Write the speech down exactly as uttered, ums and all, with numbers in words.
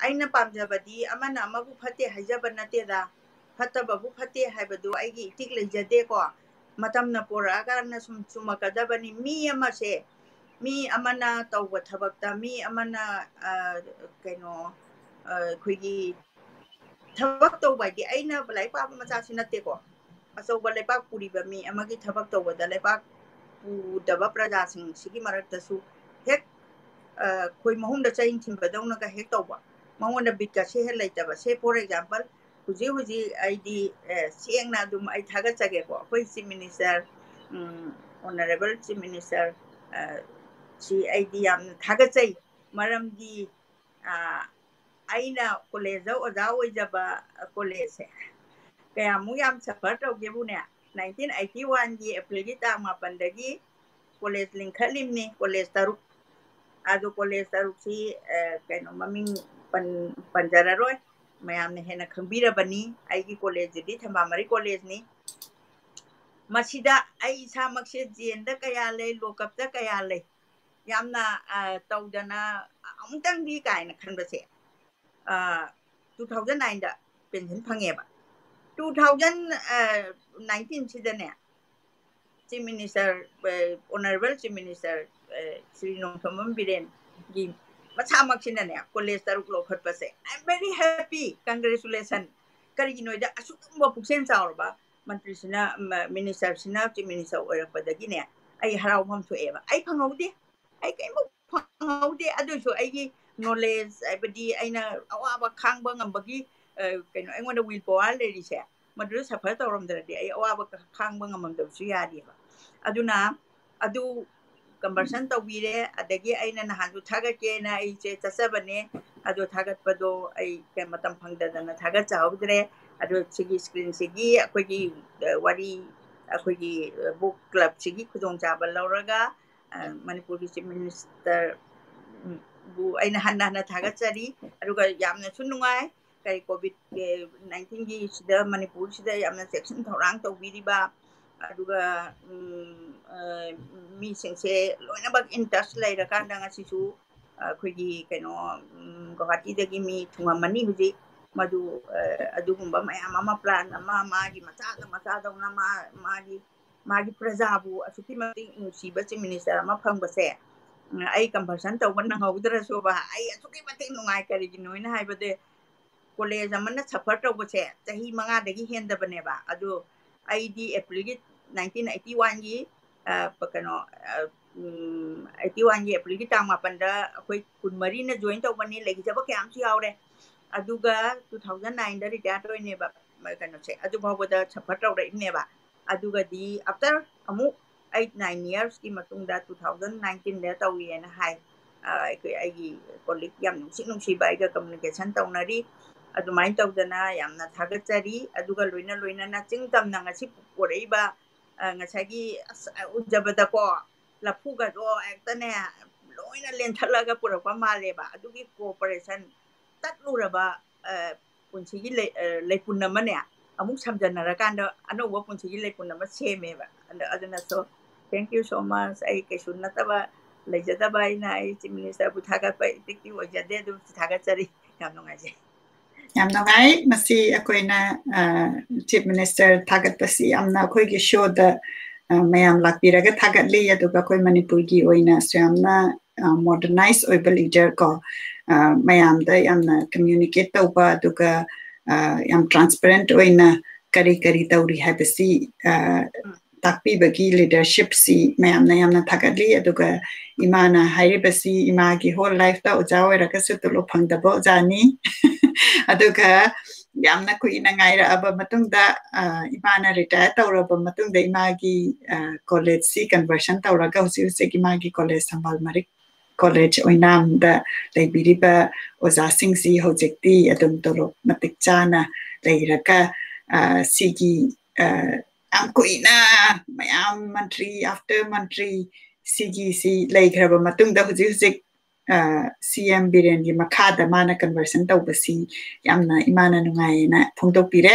ꯑꯩꯅ ꯄꯥꯝꯖꯕꯗꯤ ꯑꯃꯅ ꯑꯃꯕꯨ ꯐꯠꯇꯦ ꯍꯥꯏꯖꯕ ꯅꯠꯇꯦꯗ, ꯐꯠꯇꯕꯕꯨ ꯐꯠꯇꯦ ꯍꯥꯏꯕꯗꯨ ꯑꯩꯒꯤ ꯏꯊꯤꯛ ꯂꯩꯖꯗꯦꯀꯣ꯫ ꯃꯇꯝꯅ ꯄꯣꯔꯛꯑꯀꯥꯟꯗ ꯁꯨꯝ ꯆꯨꯝꯃꯛꯀꯗꯕꯅꯤ꯫ ꯃꯤ ꯑꯃꯁꯦ, ꯃꯤ ꯑꯃꯅ ꯇꯧꯕ ꯊꯕꯛꯇ, ꯃꯤ ꯑꯃꯅ, ꯑ, ꯀꯩꯅꯣ, ꯑ, ꯑꯩꯈꯣꯏꯒꯤ ꯊꯕꯛ ꯇꯧꯕ ꯍꯥꯏꯗꯤ ꯑꯩꯅ ꯂꯥꯏꯔꯤꯛ ꯄꯥꯕ ꯃꯆꯥꯁꯤ ꯅꯠꯇꯦꯀꯣ꯫ ꯑꯆꯧꯕ ꯂꯩꯕꯥꯛ ꯄꯨꯔꯤꯕ ꯃꯤ ꯑꯃꯒꯤ ꯊꯕꯛ ꯇꯧꯕꯗ ꯂꯩꯕꯥꯛ ꯄꯨꯗꯕ ꯄ꯭ꯔꯖꯥꯁꯤꯡꯁꯤꯒꯤ ꯃꯔꯛꯇꯁꯨ ꯍꯦꯛ, ꯑ, ꯈꯣꯏ ꯃꯍꯨꯝꯗ ꯆꯩ ꯊꯤꯟꯕꯗꯧꯅꯒ ꯍꯦꯛ ꯇꯧꯕ, ꯃꯉꯣꯟꯗ ꯕꯤꯠꯀꯁꯦ ꯍꯦꯛ ꯂꯩꯇꯕ꯫ ꯁꯦ, for example, ꯍꯧꯖꯤꯛ ꯍꯧꯖꯤꯛ ꯑꯩꯗꯤ, ꯑ, ꯁꯦꯡꯅ ꯑꯗꯨꯝ ꯑꯩ ꯊꯥꯒꯠꯆꯒꯦꯀꯣ, ꯑꯩꯈꯣꯏ Chief Minister, ꯎꯝ, Honourable Chief Minister, ꯑ, ꯁꯤ ꯑꯩꯗꯤ ꯌꯥꯝꯅ ꯊꯥꯒꯠꯆꯩ꯫ ꯃꯔꯝꯗꯤ, ꯑ, ꯑꯩꯅ ꯀꯣꯂꯦꯖꯇ ꯑꯣꯖꯥ ꯑꯣꯏꯖꯕ ꯀꯣꯂꯦꯖꯁꯦ ꯀꯌꯥꯃꯨꯛ ꯌꯥꯝ suffer ꯇꯧꯒꯦꯕꯨꯅꯦ, nineteen eighty oneꯒꯤ Aprilꯒꯤ ꯇꯥꯡ ꯃꯥꯄꯟꯗꯒꯤ ꯀꯣꯂꯦꯖ ꯂꯤꯡꯈꯠꯂꯤꯕꯅꯤ, ꯀꯣꯂꯦꯖ ꯇꯔꯨꯛ꯫ ꯑꯗꯨ ꯀꯣꯂꯦꯖ ꯇꯔꯨꯛꯁꯤ, ꯑ, ꯀꯩꯅꯣ, ꯃꯃꯤꯡ ꯄꯟ-, ꯄꯟꯖꯔꯔꯣꯏ, ꯃꯌꯥꯝꯅ ꯍꯦꯟꯅ ꯈꯪꯕꯤꯔꯕꯅꯤ꯫ ꯑꯩꯒꯤ ꯀꯣꯂꯦꯖꯁꯤꯗꯤ ꯊꯝꯕꯥꯜ ꯃꯔꯤ ꯀꯣꯂꯦꯖꯅꯤ꯫ ꯃꯁꯤꯗ ꯑꯩ ꯏꯁꯥꯃꯛꯁꯦ ꯖꯦꯜꯗ ꯀꯌꯥ ꯂꯩ, ꯂꯣꯀꯞꯇ ꯀꯌꯥ ꯂꯩ, ꯌꯥꯝꯅ, ꯑ, ꯇꯧꯗꯅ ꯑꯃꯨꯛꯇꯪꯗꯤ ꯀꯥꯏꯅ ꯈꯟꯕꯁꯦ, ꯑ, two thousand nineꯗ pension ꯐꯪꯉꯦꯕ꯫ Two thousand, ꯑ, nineteenꯁꯤꯗꯅꯦ, Chief Minister, ꯑ, Honourable Chief Minister, ꯑ, ꯁ꯭ꯔꯤ ꯅꯣꯡꯊꯣꯝꯕꯝ ꯕꯤꯔꯦꯟꯒꯤ ꯃꯁꯥꯃꯛꯁꯤꯅꯅꯦ, ꯀꯣꯂꯦꯖ ꯇꯔꯨꯛ ꯂꯧꯈꯠꯄꯁꯦ, I am very happy, congratulation꯫ ꯀꯔꯤꯒꯤꯅꯣꯗ, ꯑꯁꯨꯒꯨꯝꯕ ꯄꯨꯛꯆꯦꯜ ꯆꯥꯎꯔꯕ ꯃꯟꯇ꯭ꯔꯤꯁꯤꯅ, ꯃ-, ministerꯁꯤꯅ, Chief Minister ꯑꯣꯏꯔꯛꯄꯗꯒꯤꯅꯦ, ꯑꯩ ꯍꯔꯥꯎꯐꯝ ꯊꯣꯛꯑꯦꯕ꯫ ꯑꯩ ꯐꯪꯍꯧꯗꯦ, ꯑꯩ ꯀꯔꯤꯝꯐꯥꯎ ꯐꯪꯍꯧꯗꯦ꯫ ꯑꯗꯨꯏꯁꯨ ꯑꯩꯒꯤ knowledge, ꯍꯥꯏꯕꯗꯤ ꯑꯩꯅ ꯑꯋꯥꯕ ꯈꯥꯡꯕ ꯉꯝꯕꯒꯤ, ꯑ, ꯀꯩꯅꯣ, ꯑꯩꯉꯣꯟꯗ will power ꯂꯩꯔꯤꯁꯦ, ꯃꯗꯨꯗ suffer ꯇꯧꯔꯝꯗ꯭ꯔꯗꯤ ꯑꯩ ꯑꯋꯥꯕ ꯈꯥꯡꯕ ꯉꯝꯃꯝꯗꯕꯁꯨ ꯌꯥꯔꯤꯑꯕ꯫ ꯑꯗꯨꯅ ꯑꯗꯨ conversion ꯇꯧꯕꯤꯔꯦ꯫ ꯑꯗꯒꯤ ꯑꯩꯅ ꯅꯍꯥꯟꯁꯨ ꯊꯥꯒꯠꯀꯦꯅ ꯑꯩꯁꯦ ꯆꯠꯆꯕꯅꯦ꯫ ꯑꯗꯣ ꯊꯥꯒꯠꯄꯗꯣ ꯑꯩ ꯀ-, ꯃꯇꯝ ꯐꯪꯗꯗꯅ ꯊꯥꯒꯠꯆꯍꯧꯗ꯭ꯔꯦ꯫ ꯑꯗꯣ ꯁꯤꯒꯤ screenꯁꯤꯒꯤ ꯑꯩꯈꯣꯏꯒꯤ, ꯑ, ꯋꯥꯔꯤ, ꯑꯩꯈꯣꯏꯒꯤ, ꯑ, book clubꯁꯤꯒꯤ ꯈꯨꯗꯣꯡꯆꯥꯕ ꯂꯧꯔꯒ, ꯑ, ꯃꯅꯤꯄꯨꯔꯒꯤ Chief Minister, ꯎꯝ, ꯕꯨ ꯑꯩꯅ ꯍꯟꯅ ꯍꯟꯅ ꯊꯥꯒꯠꯆꯔꯤ꯫ ꯑꯗꯨꯒ ꯌꯥꯝꯅꯁꯨ ꯅꯨꯡꯉꯥꯏ, ꯀꯔꯤ COVID nineteenꯒꯤ ꯁꯤꯗ ꯃꯅꯤꯄꯨꯔꯁꯤꯗ ꯌꯥꯝꯅ ꯆꯦꯛꯁꯤꯟ ꯊꯧꯔꯥꯡ ꯇꯧꯕꯤꯔꯤꯕ, ꯑꯗꯨꯒ, ꯎꯝ, ꯑ, ꯃꯤꯁꯤꯡꯁꯦ ꯂꯣꯏꯅꯃꯛ in touch ꯂꯩꯔꯀꯥꯟꯗ ꯉꯁꯤꯁꯨ ꯑꯩꯈꯣꯏꯒꯤ ꯀꯩꯅꯣ, ꯎꯝ, ꯒꯨꯋꯥꯍꯥꯇꯤꯗꯒꯤ ꯃꯤ ꯊꯨꯡꯉꯝꯃꯅꯤ ꯍꯧꯖꯤꯛ꯫ ꯃꯗꯨ ꯑꯗꯨꯒꯨꯝꯕ ꯃꯌꯥꯝ ꯑꯃ plan ꯑꯃ ꯃꯥꯒꯤ ꯃꯆꯥꯗ ꯃꯆꯥꯗꯧꯅ ꯃꯥ ꯃꯥꯒꯤ ꯃꯥꯒꯤ ꯄ꯭ꯔꯖꯥꯕꯨ ꯑꯁꯨꯛꯀꯤ ꯃꯇꯤꯛ ꯅꯨꯡꯁꯤꯕ chief minister ꯑꯃ ꯐꯪꯕꯁꯦ, ꯑꯩ conversion ꯇꯧꯕ ꯅꯪꯍꯧꯗ꯭ꯔꯁꯨꯕ ꯑꯩ ꯑꯁꯨꯛꯀꯤ ꯃꯇꯤꯛ ꯅꯨꯡꯉꯥꯏ꯫ ꯀꯔꯤꯒꯤꯅꯣ ꯍꯥꯏꯅ ꯍꯥꯏꯕꯗ college ꯑꯃꯅ suffer ꯇꯧꯕꯁꯦ ꯆꯍꯤ ꯃꯉꯥꯗꯒꯤ ꯍꯦꯟꯗꯕꯅꯦꯕ꯫ ꯑꯗꯨ ꯑꯩꯗꯤ April ꯒꯤ nineteen eighty one ꯒꯤ ꯀꯩꯅꯣ eighty one ꯒꯤ April ꯒꯤ ꯇꯥꯡ ꯃꯥꯄꯟꯗ ꯑꯩꯈꯣꯏ ꯀꯨꯟꯃꯔꯤꯅ join ꯇꯧꯕꯅꯤ, ꯂꯩꯈꯤꯗꯕ ꯀꯌꯥꯝꯁꯨ ꯌꯥꯎꯔꯦ꯫ ꯑꯗꯨꯒ two thousand nine ꯗ retire ꯑꯣꯏꯅꯦꯕ ꯀꯩꯅꯣꯁꯦ, ꯑꯗꯨ ꯐꯥꯎꯕꯗ suffer ꯇꯧꯔꯛꯏꯅꯦꯕ꯫ ꯑꯗꯨꯒꯗꯤ after ꯑꯃꯨꯛ eight nine years ꯀꯤ ꯃꯇꯨꯡꯗ two thousand nineteen ꯗ ꯇꯧꯏꯅ ꯍꯥꯏ꯫ ꯑꯩꯈꯣꯏ ꯑꯩꯒꯤ colleague ꯌꯥꯝ ꯅꯨꯡꯁꯤ ꯅꯨꯡꯁꯤꯕ ꯑꯩꯒ communication ꯇꯧꯅꯔꯤ꯫ ꯑꯗꯨꯃꯥꯏꯅ ꯇꯧꯗꯅ ꯌꯥꯝꯅ ꯊꯥꯒꯠꯆꯔꯤ꯫ ꯑꯗꯨꯒ ꯂꯣꯏꯅ ꯂꯣꯏꯅꯅ ꯆꯤꯡ ꯇꯝꯅ ꯉꯁꯤ ꯄꯨꯔꯛꯏꯕ ꯉꯁꯥꯏꯒꯤ ꯑꯁ ꯎꯖꯕꯗꯀꯣ ꯂꯐꯨꯒꯗꯣ ꯍꯦꯛꯇꯅꯦ ꯂꯣꯏꯅ ꯂꯦꯟꯊꯠꯂꯒ ꯄꯨꯔꯛꯄ ꯃꯥꯜꯂꯦꯕ꯫ ꯑꯗꯨꯒꯤ cooperation ꯇꯠꯂꯨꯔꯕ ꯄꯨꯟꯁꯤꯒꯤ ꯂꯩꯄꯨꯟ ꯑꯃꯅꯦ ꯑꯃꯨꯛ ꯁꯝꯖꯟꯅꯔꯀꯥꯟꯗ ꯑꯅꯧꯕ ꯄꯨꯟꯁꯤꯒꯤ ꯂꯩꯄꯨꯟ ꯑꯃ ꯁꯦꯝꯃꯦꯕ꯫ ꯑꯗꯨꯅ so thank you so much꯫ ꯑꯩ ꯀꯩꯁꯨ ꯅꯠꯇꯕ ꯂꯩꯖꯗꯕ ꯑꯩꯅ ꯑꯩ chief minister ꯕꯨ ꯊꯥꯒꯠꯄ ꯏꯇꯤꯛꯇꯤ ꯑꯣꯏꯖꯗꯦ, ꯑꯗꯨꯝ ꯊꯥꯒꯠꯆꯔꯤ꯫ ꯌꯥꯝ ꯅꯨꯡꯉꯥꯏꯖꯩ꯫ ꯌꯥꯝ ꯅꯨꯡꯉꯥꯏ꯫ ꯃꯁꯤ ꯑꯩꯈꯣꯏꯅ chief minister ꯊꯥꯒꯠꯄꯁꯤ ꯌꯥꯝꯅ ꯑꯩꯈꯣꯏꯒꯤ show ꯗ ꯃꯌꯥꯝ ꯂꯥꯛꯄꯤꯔꯒ ꯊꯥꯒꯠꯂꯤ꯫ ꯑꯗꯨꯒ ꯑꯩꯈꯣꯏ ꯃꯅꯤꯄꯨꯔꯒꯤ ꯑꯣꯏꯅꯁꯨ ꯌꯥꯝꯅ modernize ꯑꯣꯏꯕ leader ꯀꯣ, ꯃꯌꯥꯝꯗ ꯌꯥꯝꯅ communicate ꯇꯧꯕ, ꯑꯗꯨꯒ ꯌꯥꯝ transparent ꯑꯣꯏꯅ ꯀꯔꯤ ꯀꯔꯤ ꯇꯧꯔꯤ ꯍꯥꯏꯕꯁꯤ ꯇꯥꯛꯄꯤꯕꯒꯤ leadership ꯁꯤ ꯃꯌꯥꯝꯅ ꯌꯥꯝꯅ ꯊꯥꯒꯠꯂꯤ꯫ ꯑꯗꯨꯒ ꯏꯃꯥꯅ ꯍꯥꯏꯔꯤꯕꯁꯤ ꯏꯃꯥꯒꯤ whole life ꯇ ꯑꯣꯖꯥ ꯑꯣꯏꯔꯒꯁꯨ ꯇꯣꯂꯣꯞ ꯐꯪꯗꯕ ꯑꯣꯖꯥꯅꯤ꯫ ꯑꯗꯨꯒ ꯌꯥꯝꯅ ꯀꯨꯏꯅ ꯉꯥꯏꯔꯛꯑꯕ ꯃꯇꯨꯡꯗ, ꯏꯃꯥꯅ retire ꯇꯧꯔꯕ ꯃꯇꯨꯡꯗ ꯏꯃꯥꯒꯤ college ꯁꯤ conversion ꯇꯧꯔꯒ ꯍꯧꯖꯤꯛ ꯍꯧꯖꯤꯛ ꯏꯃꯥꯒꯤ college ꯊꯝꯕꯥꯜ ꯃꯔꯤꯛ college ꯑꯣꯏꯅꯥꯝꯗ ꯂꯩꯕꯤꯔꯤꯕ ꯑꯣꯖꯥꯁꯤꯡꯁꯤ ꯍꯧꯖꯤꯛꯇꯤ ꯑꯗꯨꯝ ꯇꯣꯂꯣꯞ ꯃꯇꯤꯛ ꯆꯥꯅ ꯂꯩꯔꯒ ꯁꯤꯒꯤ ꯌꯥꯝ ꯀꯨꯏꯅ ꯃꯌꯥꯝ ꯃꯟꯇ꯭ꯔꯤ after ꯃꯟꯇ꯭ꯔꯤ ꯁꯤꯒꯤꯁꯤ ꯂꯩꯈ꯭ꯔꯕ ꯃꯇꯨꯡꯗ ꯍꯧꯖꯤꯛ ꯍꯧꯖꯤꯛ CM ꯕꯤꯔꯦꯟꯒꯤ ꯃꯈꯥꯗ ꯃꯥꯅ conversion ꯇꯧꯕꯁꯤ ꯌꯥꯝꯅ ꯏꯃꯥꯅ ꯅꯨꯡꯉꯥꯏꯌꯦꯅ ꯐꯣꯡꯗꯣꯛꯄꯤꯔꯦ꯫